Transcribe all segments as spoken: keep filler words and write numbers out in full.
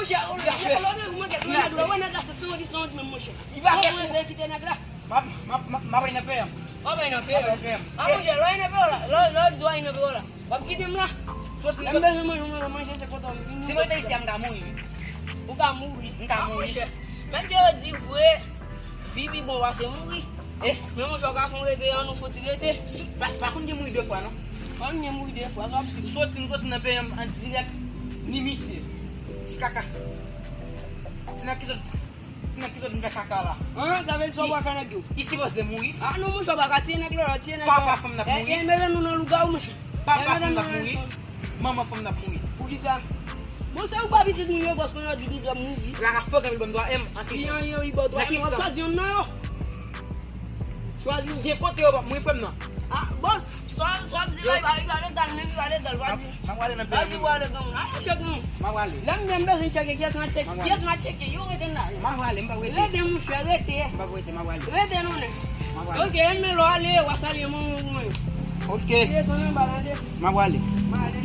Monchè, ou lè, lè, lè, ou manke, ou nèg la, ou nèg la, se sanwont, sanwont menm, monchè. Ou mwen se kite nèg la. M ap, m ap, m ap, m ap ale nan peyè m. W ap ale nan peyè m. A, monchè, lè w ale nan peyè w la, lè, lè w di w ale nan peyè w la, w ap kite m la. Lè m bezwen manje, mwen manje, se kote m vini. Si mwen te isi a, m ka mouri, wi. Ou ka mouri. M ka mouri. A, monchè. Menm ke yo di vre, vi pi bon pase mouri. Eh. Men monchè, w ka fè w rete, an nou fouti rete. Pa, pa konn gen mouri de fwa, non. Pa konn gen mouri de fwa, sa ap si. Soti, m soti nan peyè m an dirèk, ni misye. Ti kaka. Ti nèg ki sot, ti nèg ki sot vin fè kaka la. An, sa vle di sa w pral fè nèg yo? Li sipoze mouri. A non, monchè, w pa ka tiye nèg lòlò, tiye nèg lòlò. Papa fanm nan ap mouri. E, e, mezanmi, nou nan lougawou, monchè. Papa fanm nan ap mouri. Manman fanm nan ap mouri. Poukisa? Bon, se ou pa pitit moun yo, paske yo di li dwe mouri. La ka fòk anpil ban m twa M an kesyon. Yo, yo, li ba w twa M, w ap chwazi youn nan yo. Chwazi youn. Gen kote yo p ap mouri, frè m nan. A, bon, sa, sa w ap di la, li pa, li pa legal, menm li pa legal, pa di. M ap prale nan peyè m. Pa di prale granmoun. A, monchè, granmoun. M ap prale. Lè m, lè m bezwen tcheke, kiyès m ap tcheke? Kiyès m ap tcheke? Yo rete la. M ap prale, m p ap rete. Rete, monchè, rete. M p ap rete, m ap prale. Rete, non, nèg. M ap prale. Ok, men lè w ale, w a salye manman w, manman w. Ok. Desann anba la, tande. M ap prale. M ale.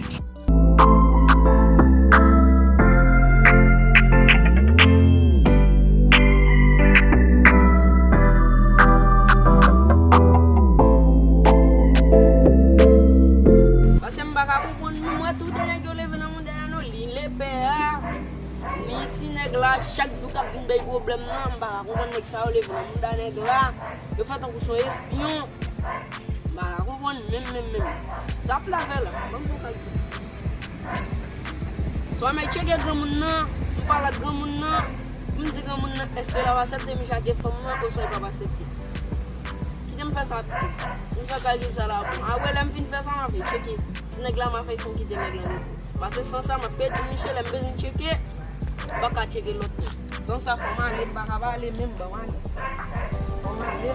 Paske m pa ka konprann nou, mwen tou de nèg yo leve nan mouda a non, li lepè a, ni ti nèg la, chak jou k ap vin bay pwoblèm nan, m pa ka konprann nèg sa yo leve nan mouda nèg la, yo fè tankou se yon espyon. M pa ka konprann menm, menm, menm. Sa ap lave la. Ban m fè yon kalkil. Swa m al tcheke granmoun nan, m pale ak granmoun nan, m di granmoun nan, èske l ap aksepte misye ak fanm nan, oswa li p ap aksepte. Kite m fè sa pito. Si m fè kalkil sa la, bon. Apre, lè m fin fè sa, m ap tcheke. Ti nèg la, m ap fè fon kite nèg la repo. Paske san sa, m ap pèdi misye, lè m bezwen tcheke, m pa ka tcheke lòt nèg. San sa, fò m ale, m pa ka pa ale menm, ban m ale. Fò m ale.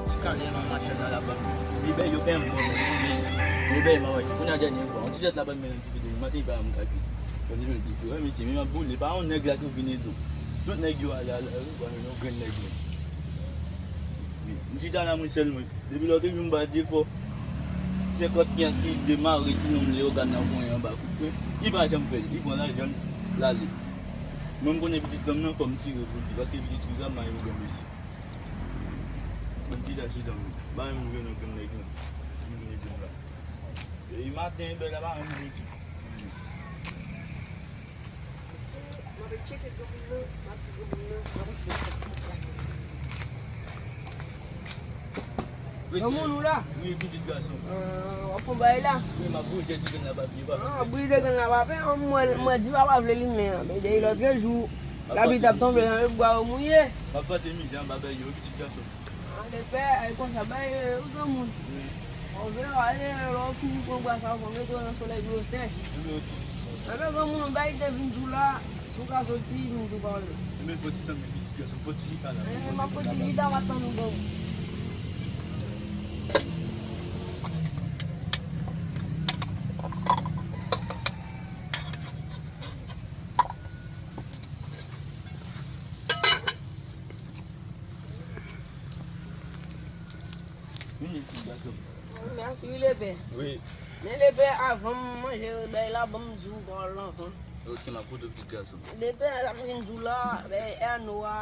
Li kale nan machann nan la bank. Li bay yo M, bon, li bay M, kounye a dènye fwa. Yon ti dèt la bank, men ti pito, maten li pa yon kalkil. Bon, li menm pito, wi, mesye, men m ap boule, pa yon nèg la ki vin ede w. Tout nèg yo ale, ale, ale, yon grenn nèg menm. Wi, m chita la, mwen sèl mwen. Depi lòt jou m ba defo. Senkant pyès li demare ti nonm Leyogàn nan konyen anba kout pwen. Li pa janm fè l. Li pran lajan l, l ale. Mwen m konnen pitit fanm nan fò m tire pou li, paske pitit fi sa m mayi yon granmesi. Mwen chita, chita m. Ba m vre nan grenn nèg lan. Vin ede m la. Depi maten, bèl la pa janm vin ede m. Mwen tcheke granmoun nan, m ap di granmoun nan, mwen pa sou. Granmoun ou la? Wi, pitit gason. Ah, w ap fè yon bagay la? Wi, m ap bouje ti grenn la papye, pa. Ah, bouje grenn la papye, mwen, mwen di papa vle limen an. Men depi lòt jou, lapli t ap tonbe, jan bwa yo mouye. M ap pase mizè anba bèl yo, pitit gason. Ale pè, ay konsa, bay, eh, ou granmoun. Wi. Ou vle ale, lè w fini pran bwa sa, ou mete yo nan solèy pou yo sèch. Wi, ok. Anben granmoun, ou bay te vin di w la, si w ka soti, vin di w pa w lè. Enben fò ti tann mwen pitit gason, fò ti chita la. Eh, m ap fò ti chita, m ap tann ou granmoun. Vini, ti gason. Mèsi wi, lepè. Wi. Men lepè, avan m manje bagay la, ban m di w pawòl anvan. Ok, m ap koute w, ti gason. Lepè, sa m vin di w la, bagay Èno a,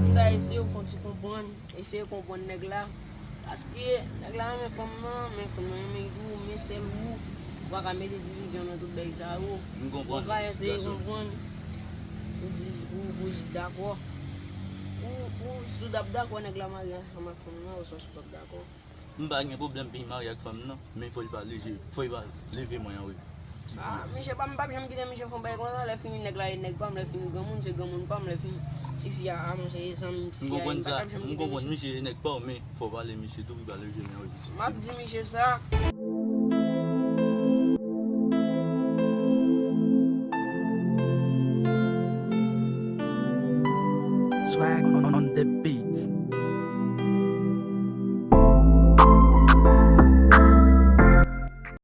m ta eseye w fè yon ti konprann, eseye konprann nèg la. Paske nèg la renmen fanm nan, men fanm nan renmen li tou, men sèl ou, ou pa ka mete divizyon nan tout bagay sa yo. M konprann. Ou ka eseye konprann, ou di, ou, ou jis dakò. Ou, ou, si w t ap dakò nèg la marye ansanm ak fanm nan, oswa si w p ap dakò. M pa gen pwoblèm pou li marye ak fanm nan, men fò li pa leve, fò li pa leve mwen an, wi. Ah, misye pa, m p ap janm kite misye fè yon bagay konsa. Lè fini nèg la e nèg pa m, lè fini granmoun se granmoun pa m, lè fini tifi a, a, monchè, e zanmi tifi a, m pa t ap janm kite misye. M konprann, misye e nèg pa w, men fò w pale misye tou pou li pa leve men an, wi, pitit. M ap di misye sa.